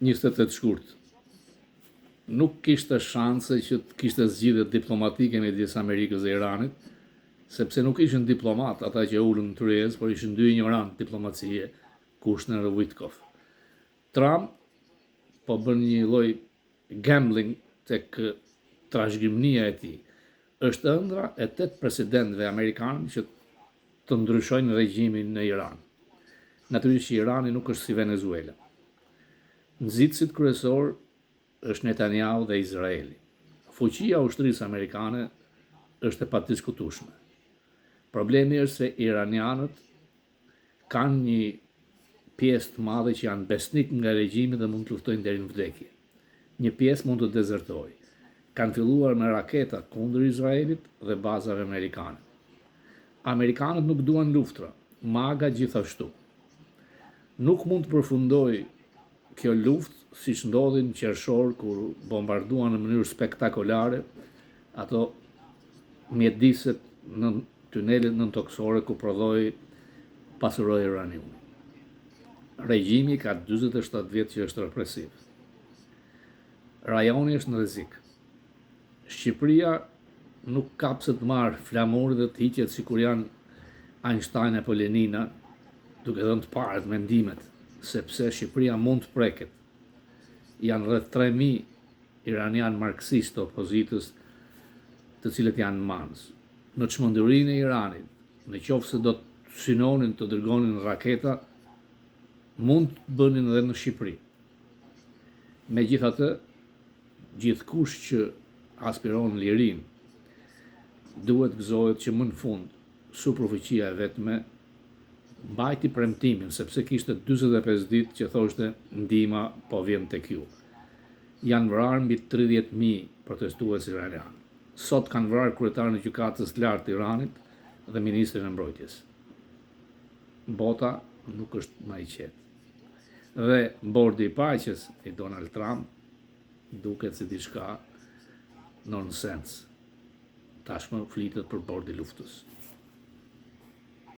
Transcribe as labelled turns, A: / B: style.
A: 28 shkurt. Nuk kishte shanse që të kishte zgjidhje diplomatike midis Amerikës dhe Iranit, sepse nuk ishin diplomatë ata që ulën në tryezë, por ishin dy injorantë diplomacie, Kushner dhe Witkoff. Trump po bën një lloj gambling tek trashëgimnia e tij. Është ëndrra e tetë presidentëve amerikanë që të ndryshojnë regjimin në Iran. Natyrisht që Irani nuk është si Venezuela. Nxitësit kryesorë është Netanyahu dhe Izraeli. Fuqia e ushtrisë amerikane është e padiskutueshme. Problemi është se iranianët kanë një pjesë të madhe që janë besnik nga regjimi dhe mund të luftojnë deri në vdekje. Një pjesë mund të dezertojë. Kanë filluar me raketa kundër Izraelit dhe bazave amerikane. Amerikanët nuk duan luftra, MAGA gjithashtu. Nuk mund të përfundojë kjo luftë siç ndodhi në qershor kur bombarduan në mënyrë spektakolare ato mjediset në tunelet nëntokësore ku prodhoi pasuroi uraniumin. Regjimi ka 47 vjet që është represiv. Rajoni është në rrezik. Shqipëria nuk ka pse të marrë flamurin dhe të hiqet sikur janë Einstein apo Lenina, duke dhënë të parët mendimet, sepse Shqipëria mund të preket. Janë rreth 3000 iranianë marksistë të opozitës, të cilët janë në Manzë. Në çmendurinë e Iranit, në qoftë se do të synonin të dërgonin raketa, mund të bënin edhe në Shqipëri. Megjithatë, gjithkush që aspiron lirinë, duhet gëzohet që më në fund superfuqia e vetme mbajti premtimin, sepse kishte 45 ditë që thoshte ndihma po vjen tek ju. Janë vrarë mbi 30.000 protestues iranianë. Sot kanë vrarë kryetarin e gjykatës së lartë të Iranit dhe ministrin e mbrojtjes. Bota nuk është më e qetë. Dhe bordi i paqes i Donald Trump duket si diçka nonsens. Tashmë flitet për bordi luftës.